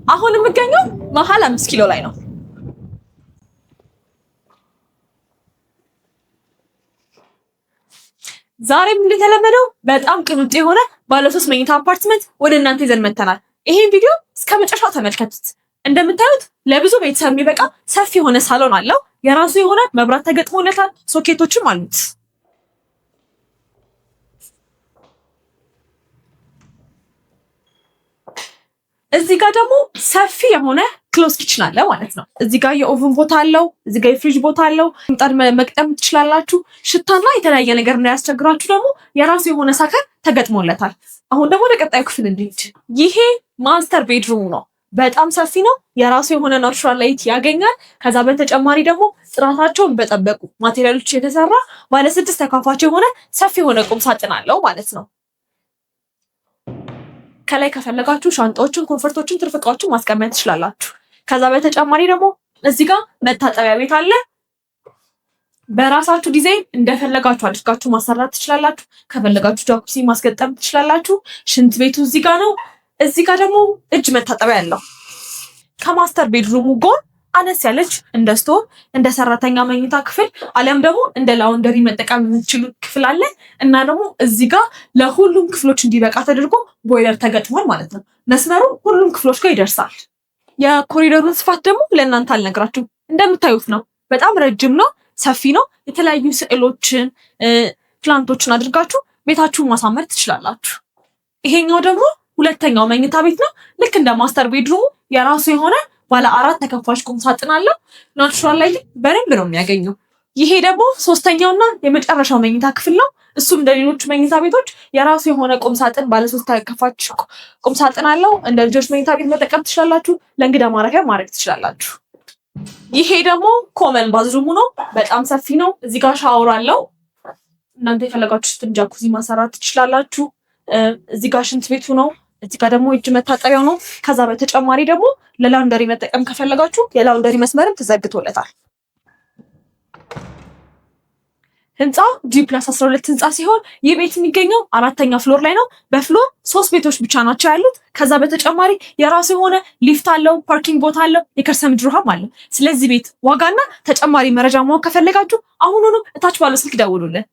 አሁን የምገኘው መሀል 5 ኪሎ ላይ ነው። ዛሬም እንደተለመደው በጣም ቅንጡ የሆነ ባለሶስት መኝታ አፓርትመንት ወደ እናንተ ይዘን መጥተናል። ይሄን ቪዲዮ እስከ መጨረሻው ተመልከቱት። እንደምታዩት ለብዙ ቤተሰብ የሚበቃ ሰፊ የሆነ ሳሎን አለው። የራሱ የሆነ መብራት ተገጥሞለታል። ሶኬቶችም አሉት። እዚህ ጋር ደግሞ ሰፊ የሆነ close kitchen አለ ማለት ነው። እዚህ ጋር የ oven ቦታ አለው። እዚህ ጋር የፍሪጅ ቦታ አለው። ምጣድ መግጠም ትችላላችሁ። ሽታና የተለያየ ነገር እንዳያስቸግራችሁ ደግሞ የራሱ የሆነ sucker ተገጥሞለታል። አሁን ደግሞ ወደ ቀጣዩ ክፍል እንሂድ። ይሄ master bedroom ኡ ነው። በጣም ሰፊ ነው። የራሱ የሆነ natural light ያገኛል። ከዛ በተጨማሪ ደግሞ ጥራታቸውን በጠበቁ material ኦች የተሰራ ባለ ስድስት ተከፋች የሆነ ሰፊ የሆነ ቁም ሳጥን አለው ማለት ነው። ከላይ ከፈለጋችሁ ሻንጣዎችን፣ comfort ኦችን፣ ትርፍ እቃዎችን ማስቀመጥ ትችላላችሁ። ከዛ በተጨማሪ ደግሞ እዚህ ጋር መታጠቢያ ቤት አለ። በራሳችሁ ዲዛይን እንደፈለጋችሁ አድርጋችሁ ማሰራት ትችላላችሁ። ከፈለጋችሁ ጃኩሲ ማስገጠም ትችላላችሁ። ሽንት ቤቱ እዚህ ጋር ነው። እዚህ ጋር ደግሞ እጅ መታጠቢያ አለው። ከ master bedroom ኡ ጎን አነስ ያለች እንደ store፣ እንደ ሰራተኛ መኝታ ክፍል አሊያም ደግሞ እንደ laundry መጠቀም የምትችሉ ክፍል አለ እና ደግሞ እዚህ ጋር ለሁሉም ክፍሎች እንዲበቃ ተደርጎ ቦይለር ተገጥሟል ማለት ነው። መስመሩ ሁሉም ክፍሎች ጋር ይደርሳል። የኮሪደሩን ስፋት ደግሞ ለእናንተ አልነግራችሁም። እንደምታዩት ነው። በጣም ረጅም ነው፣ ሰፊ ነው። የተለያዩ ስዕሎችን፣ plant ኦችን አድርጋችሁ ቤታችሁን ማሳመር ትችላላችሁ። ይሄኛው ደግሞ ሁለተኛው መኝታ ቤት ነው። ልክ እንደ master bedroom ኡ የራሱ የሆነ ባለ አራት ተከፋች ቁም ሳጥን አለው። Natural light በደንብ ነው የሚያገኘው። ይሄ ደግሞ ሶስተኛውና የመጨረሻው መኝታ ክፍል ነው። እሱም እንደ ሌሎቹ መኝታ ቤቶች የራሱ የሆነ ቁም ሳጥን ባለ ሶስት ተከፋች ቁም ሳጥን አለው። እንደ ልጆች መኝታ ቤት መጠቀም ትችላላችሁ። ለእንግዳ ማረፊያ ማድረግ ትችላላችሁ። ይሄ ደግሞ common bathroom ኡ ነው። በጣም ሰፊ ነው። እዚህ ጋር ሻወር አለው። እናንተ የፈለጋችሁትን ጃኩዚ ማሰራት ትችላላችሁ። እዚህ ጋር ሽንት ቤቱ ነው። እዚህ ጋር ደግሞ እጅ መታጠቢያው ነው። ከዛ በተጨማሪ ደግሞ ለ laundry መጠቀም ከፈለጋችሁ የ laundry መስመርም ተዘርግቶለታል። ህንፃው G+12 ህንፃ ሲሆን ይህ ቤት የሚገኘው አራተኛ floor ላይ ነው። በ floor ሶስት ቤቶች ብቻ ናቸው ያሉት። ከዛ በተጨማሪ የራሱ የሆነ ሊፍት አለው፣ parking ቦታ አለው፣ የከርሰ ምድር ውሃም አለው። ስለዚህ ቤት ዋጋና ተጨማሪ መረጃ ማወቅ ከፈለጋችሁ አሁኑኑ እታች ባለው ስልክ ደውሉልን።